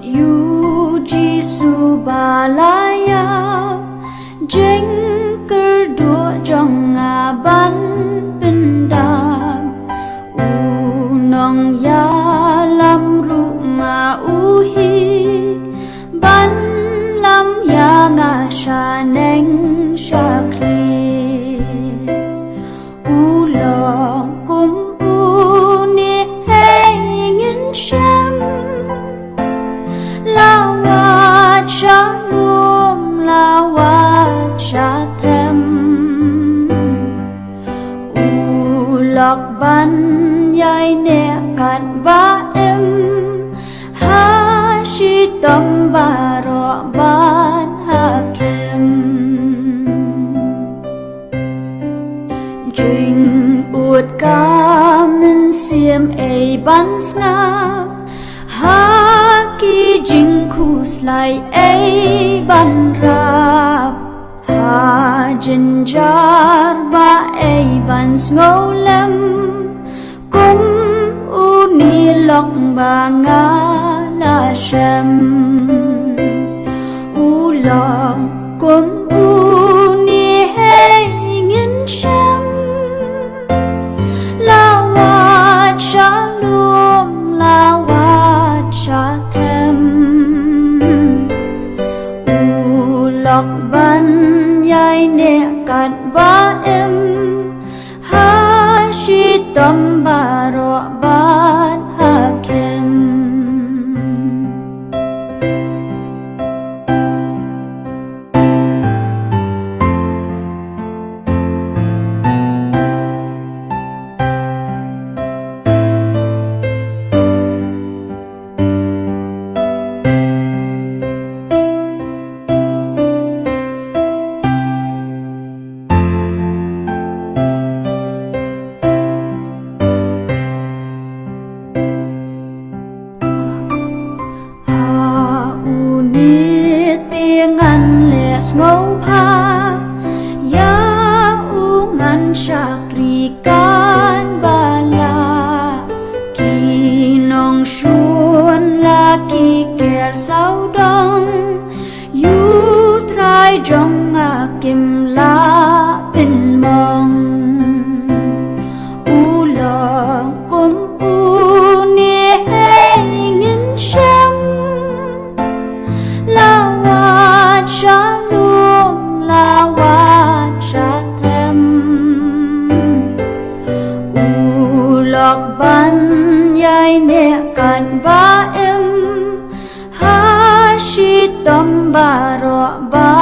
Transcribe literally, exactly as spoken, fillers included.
Ïa u Jisu ba la ïap, jingkyrduh jong nga ban pyndap. U nongïalam ruh ma u hi, ban lam ïa nga shaneng shakhlieh. U long kum une hei ngin shem, la wad sha lum, la wad sha them. U lok ban ïaineh katba im, ha shitom baroh bad ha kem. Jingud ka mynsiem ei ban sngap, ha ki jingkhuslai ei ban rap, ha jynjar ba ei ban sngewlem, kum une lok ba nga la shem. U long kum une hei ngin shem, la wad sha lum, la wad sha them. U lok ban ïaineh katba im, ha shitom baroh bad ha kem. Ha une te ngan leh sngewbha ïa u, ngan shakri kan ba lah. Ki nongshun la ki ker sawdong, ïa u Trai jong nga kim lah pynmong. U long kum une hei ngin shem, la wad sha lum, la wad sha them. U lok ban ïaineh katba im, ha shitom baroh ba